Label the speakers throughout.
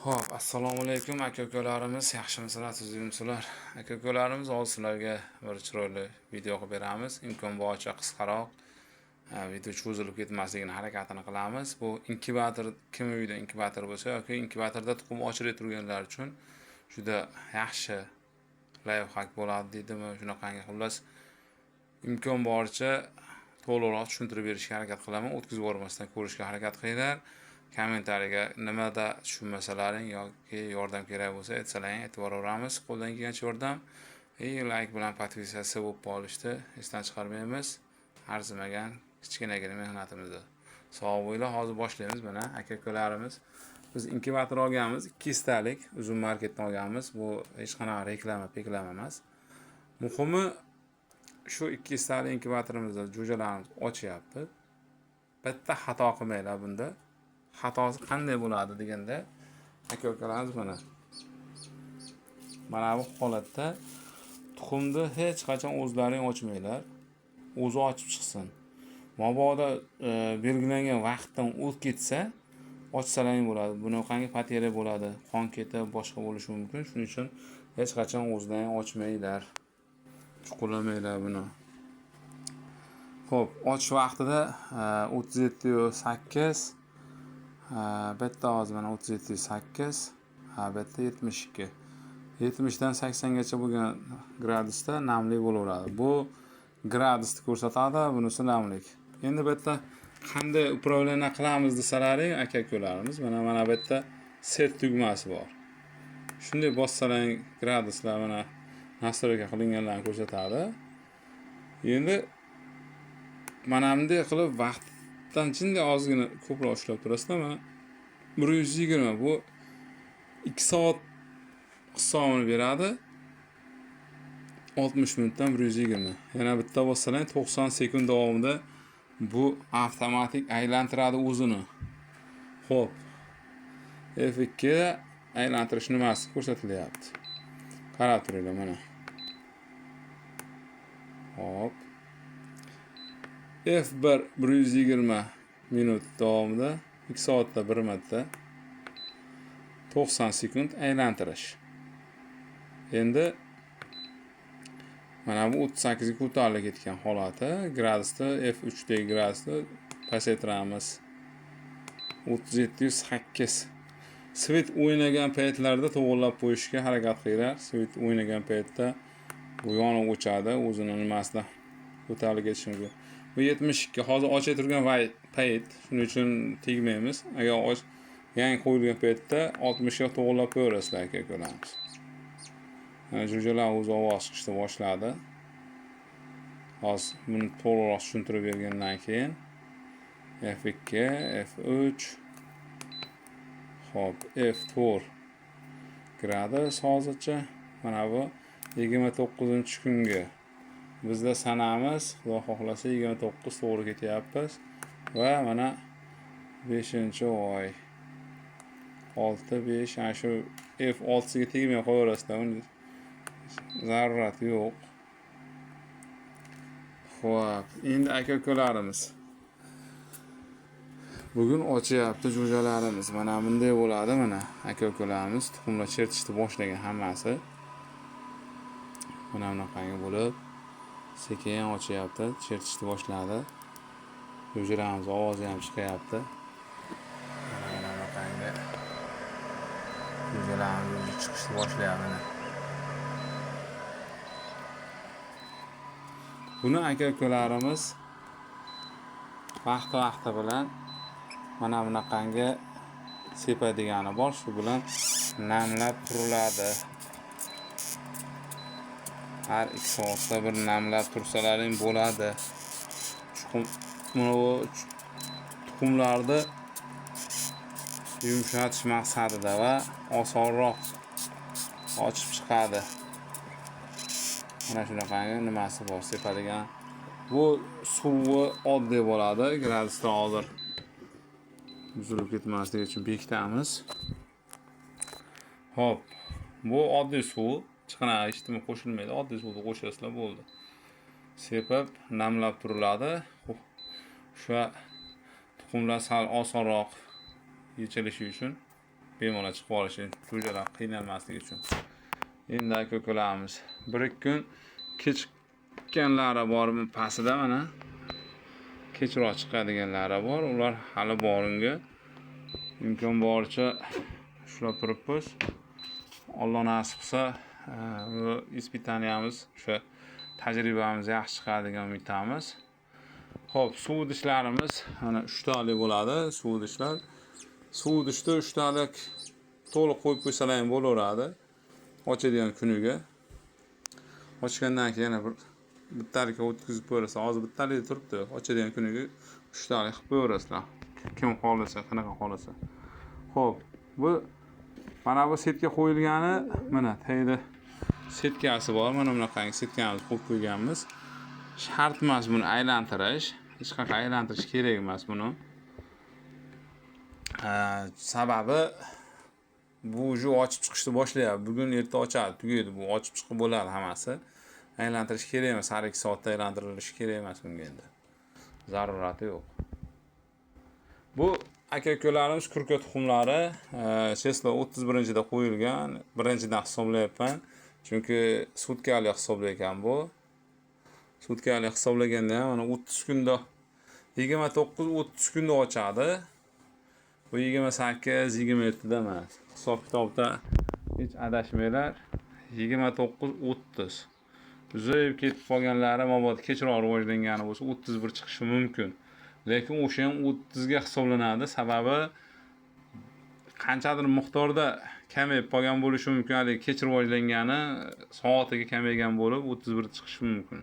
Speaker 1: Xo'p, assalomu alaykum aka-ukalarimiz, yaxshimisizlar, tuzukmisizlar? Aka-ukalarimiz, hozir sizlarga bir chiroyli video qilib beramiz. Imkon boricha qisqaroq, video cho'zilib ketmasligini harakatini qilamiz. Bu inkubator, kim uyda inkubator bo'lsa yoki inkubatorda tuxum ochirib turganlar uchun juda yaxshi lifehack bo'ladi deydimi, shunaqangi. Xullas, imkon boricha to'liqroq tushuntirib berishga harakat qilaman. O'tkazib yubormasdan ko'rishga harakat qilinglar. Kommentariyaga nimada tushunmasalaring yoki yordam kerak bo'lsa aytsalaring, aytib boraveramiz. Qo'ldan kelgancha yordam. Like bilan podpisatsiya bo'lib qolishni esdan chiqarmaymiz. Arzimagan kichkinagina mehnatimizni. Sog' bo'linglar, hozir boshlaymiz mana aka-ukalarimiz. Biz inkubator olganmiz, 2 talik Uzum marketdan olganmiz. Bu hech qanaqa reklama, peklama emas. Muhimi shu 2 talik inkubatorimizda jo'jalarimiz ochyapti. Bitta xato qilmanglar bunda. Xatosi qanday bo'ladi deganda, aka-ukalarimiz mana bu holatda tuxumni hech qachon o'zlaring ochmanglar. O'zi ochib chiqsin. Mabodo belgilangan vaqtdan o'tib ketsa, ochsalaring bo'ladi. Bunaqangi потеря bo'ladi, qon ketib boshqa bo'lishi mumkin. Shuning uchun hech qachon o'zlaring ochmanglar. Chuqurlamanglar buni. Xo'p, ochish vaqtida 37.8, bitta hozir mana 37.8, ha, bu yerda 72. 70 dan 80 gacha bo'lgan gradusda namlik bo'laveradi. Bu gradusni ko'rsatadi, bunisi namlik. Endi bu yerda qanday управление qilamiz desalaring, aka-ukalarimiz, mana bu yerda set tugmasi bor. Shunday bossalaring graduslar mana настройка qilinganlarni ko'rsatadi. Endi mana bunday qilib vaqtdan chinday ozgina ko'proq ushlab turasizlar, mana 120, bu 2 soat hisobini beradi. 60 minutdan 120. Yana bitta bossalang 90 sekund davomida bu avtomatik aylantiradi o'zini. Xo'p. F2 aylantirish nimasi ko'rsatilyapti. Qarab turinglar mana. Hop. F1 120 minut davomida 2 soatda bir marta 90 sekund aylantirish. Endi mana bu 38 ga ko'tarilib ketgan holati. Gradusni F3 dagi gradusni pasaytiramiz. 37.8. Свет o'ynagan paytlarda to'g'irlab qo'yishga harakat qilinglar. Свет o'ynagan paytda bu yonib o'chadi, o'zini nimasida ko'tarilib ketishi mumkin. Bu 72 hozir ocha turgan payt, shuning uchun tegmaymiz. Agar och yangi qo'yilgan paytda 60 ga to'g'irlab qo'yaverasizlar aka ukalarimiz. Mana jo'jalar o'zi ovoz chiqishni boshladi. Hozir buni to'liqroq tushuntirib bergandan keyin F2, F3, xo'p, F4 gradus hozircha. Mana bu 29-kungi bizda sanamiz, Xudo xohlasa 29 to'g'ri ketyapmiz va mana 5-oy 6 5, ana shu F6 ga tegmay qo'yaverasizlar, uni zarurati yo'q. Xo'p, endi aka ukalarimiz, bugun ochyapti jo'jalarimiz. Mana bunday bo'ladi, mana aka ukalarimiz tuxumlar chertishni boshlagan hammasi. Mana bunaqangi bo'lib sekin ochyapti, chertishni boshladi. Jo'jalarimiz ovozi ham chiqyapti. Mana bunaqangi jo'jalarimiz o'zi chiqishni boshlayapti mana. Buni aka ukalarimiz vaqti-vaqti bilan mana bunaqangi sepadigani bor, shu bilan namlab turiladi. Har 2 soatda bir namlab tursalaring bo'ladi. Tuxumlarni yumshatish maqsadida va osonroq ochib chiqadi. Mana shunaqangi nimasi bor sepadigan. Bu suvi oddiy bo'ladi. Gradusdan hozir buzilib ketmasligi uchun bekitamiz. Xo'p, bu oddiy suv, hech qanaqa hech nima qo'shilmaydi. Oddiy suvni qo'shasizlar bo'ldi. Sepib namlab turiladi. O'sha tuxumlar sal osonroq yechilishi uchun. Bemalol chiqib olishi, jo'jalar qiynalmasligi uchun. Endi aka-ukalarimiz 1-2 kun kechikkanlari bor pastida, mana kechroq chiqadiganlari bor. Ular hali bor, unga imkon boricha ushlab turibmiz. Alloh nasib qilsa, bu испытания miz, o'sha tajribamiz yaxshi chiqadi degan umiddamiz. Xo'p, suv idishlarimiz mana 3 talik bo'ladi, suv idishlar. Suv idishda 3 talik to'liq qo'yib qo'ysalar ham bo'laveradi. Ochadigan kuniga. Ochgandan keyin yana bir bittalikka o'tkazib qo'yasizlar. Hozir bittalik turibdi. Ochadigan kuniga 3 talik qilib qo'yaverasizlar. Kim xohlasa, qanaqa xohlasa. Xo'p, bu mana bu setka qo'yilgani, mana tagida setkasi bor. Mana bunaqangi setkamizni qo'yib qo'yganmiz. Shart emas buni aylantirish. Hech qanaqa aylantirish kerak emas buni. Sababi bu уже ochib chiqishni boshlayapti. Bugun erta ochadi, tugaydi bu. Ochib chiqib bo'ladi hammasi. Aylantirish kerak emas. Har 2 soatda aylantirilishi kerak emas bunga endi. Zarurati yo'q. Bu aka-ukalarimiz kurka tuxumlari, число 31-da qo'yilgan. Birinchidan hisoblayapman. Chunki sutkalik hisoblayotgan bu. Sutkalik hisoblaganda ham mana 30 kunda, 29-30 kunda ochadi. Bu 28, 27 da emas. Hisob kitobda hech adashmanglar. 29, 30. Uzayib ketib qolganlari mabodo kechroq rivojlangani bo'lsa, 31 chiqishi mumkin. Lekin o'sha ham 30 ga hisoblanadi. Sababi qanchadir miqdorda kamayib qolgan bo'lishi mumkin. Haligi kech rivojlangani soatiga kamaygan bo'lib 31 chiqishi mumkin.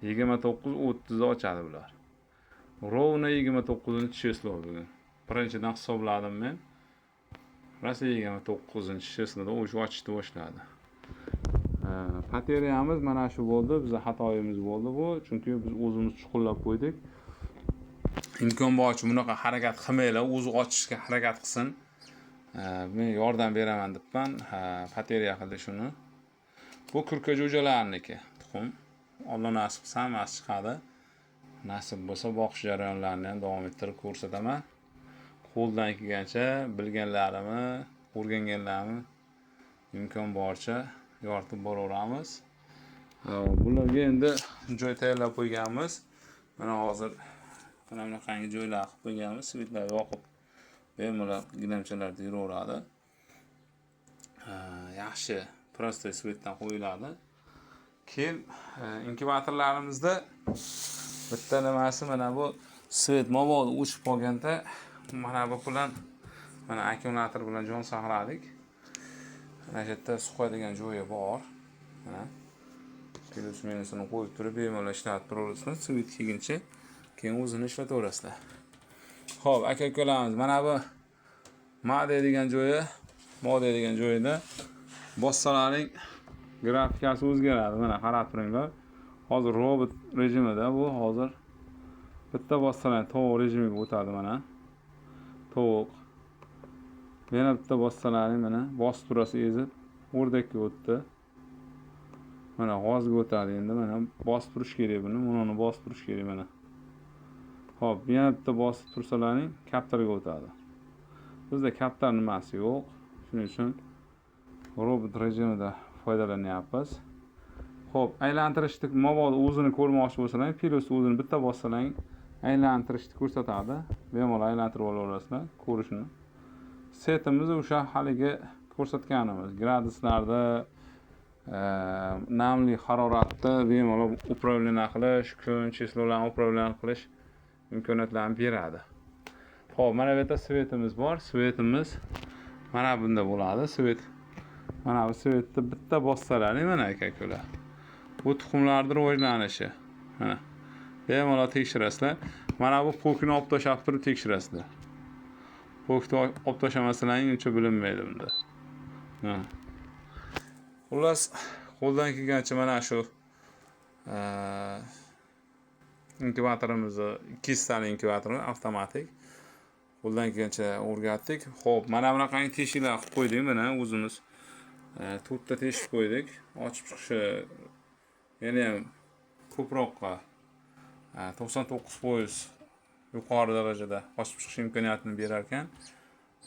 Speaker 1: 29, 30 da ochadi bular. Ровно 29-число bugun. Birinchidan hisobladim men. Rosa 29-число da o'sha ochishni boshladi. Потеря miz mana shu bo'ldi. Bizning xatoyimiz bo'ldi bu. Chunki biz o'zimiz chuqurlab qo'ydik. Imkon boricha bunaqa harakat qilmanglar, o'zi ochishga harakat qilsin. Men yordam beraman debman. Потеря qildi shuni. Bu kurka jo'jalarniki tuxum. Alloh nasib qilsa hammasi chiqadi. Nasib bo'lsa boqish jarayonlarini ham davom ettirib ko'rsataman. Qo'ldan kelgancha bilganlarimni, o'rganganlarimni imkon boricha yoritib boraveramiz. Bularga endi joy tayyorlab qo'yganmiz. Mana hozir mana bunaqangi joylar qilib qo'yganmiz. Свет lar yoqib bemalol gilamchalarda yuraveradi. Yaxshi простой свет dan qo'yiladi. Keyin inkubatorlarimizda bitta nimasi, mana bu свет mabodo o'chib qolganda mana bu bilan, mana akkumulyator bilan jon saqladik. Mana shu yerda suqadigan joyi bor. Mana plyus minusini qo'yib turib bemalol ishlatib turaverasizlar. Свет kelguncha keyin o'zini ishlataverasizlar. Xo'p, aka ukalarimiz, mana bu "Mode" degan joyi, "Mode" degan joyida bossalaring grafikasi o'zgaradi. Mana qarab turinglar. Hozir robot rejimida bu, hozir bitta bossalar tovuq rejimiga o'tadi mana. Tovuq. Yana bitta bossalaring, mana bosib turasiz ezib, o'rdakka o'tdi. Mana g'ozga o'tadi endi, mana bosib turish kerak buni, buni bosib turish kerak mana. Xo'p, yana bitta bosib tursalaring kaptarga o'tadi. Bizda kaptar nimasi yo'q. Shuning uchun robot rejimida foydalanyapmiz. Xo'p, aylantirishni mabodo o'zini ko'rmoqchi bo'lsalaring, plyus o'zini bitta bossalaring aylantirishni ko'rsatadi. Bemalol aylantirib olaverasizlar ko'rishini. Setimiz o'sha haligi ko'rsatganimiz graduslarda, namlik haroratni bemalol управление qilish, kun, число larni управление qilish imkoniyatlarini beradi. Xo'p, mana bu yerda свет imiz bor. Свет imiz mana bunda bo'ladi. Свет. Mana bu свет ni bitta bossalaring, mana aka ukalar. Bu tuxumlarni rivojlanishi. Mana. Bemalol tekshirasizlar. Mana bu po'kini olib tashlab turib tekshirasizlar. Po'kni olib tashlamasalaring uncha bilinmaydi bunda. Ha. Xullas, qo'ldan kelgancha mana shu inkubatorimizni, 200 tali inkubatorimiz avtomatik. Qo'ldan kelgancha o'rgatdik. Xo'p, mana bunaqangi teshiklar qilib qo'ydik, mana o'zimiz to'rtta teshik qo'ydik. Ochib chiqishi yana ham ko'proqqa, 99% yuqori darajada ochib chiqish imkoniyatini berar ekan.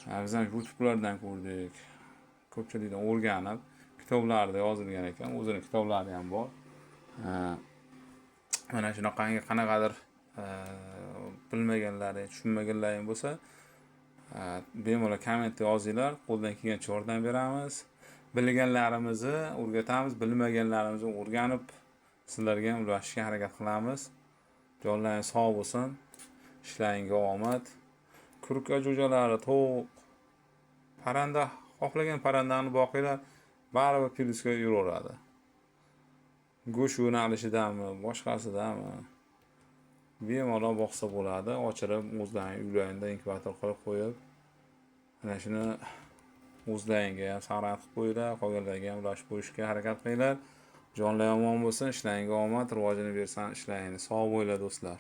Speaker 1: Biz ham YouTube'lardan ko'rdik. Ko'pchilikdan o'rganib, kitoblarda yozilgan ekan, o'zini kitoblari ham bor. Mana shunaqangi qanaqadir bilmaganlari, tushunmaganlaring bo'lsa, bemalol kommentda yozinglar, qo'ldan kelgancha yordam beramiz. Bilganlarimizni o'rgatamiz, bilmaganlarimizni o'rganib sizlarga ham ulashishga harakat qilamiz. Jonlaring sog' bo'lsin, ishlaringga omad. Kurka jo'jalari, tovuq, parranda, xohlagan parrandani boqinglar, baribir plyusga yuraveradi. Go'sht yo'nalishidami, boshqasidami bemalol boqsa bo'ladi. Ochirib, o'zlaring uylaringda inkubator qilib qo'yib, mana shuni o'zlaringga ham saqlanib qilib qo'yinglar, qolganlarga ham ulashib qo'yishga harakat qilinglar. Jonlar omon bo'lsin, ishlaringga omad, rivojini bersin ishlaringni. Sog' bo'linglar, do'stlar.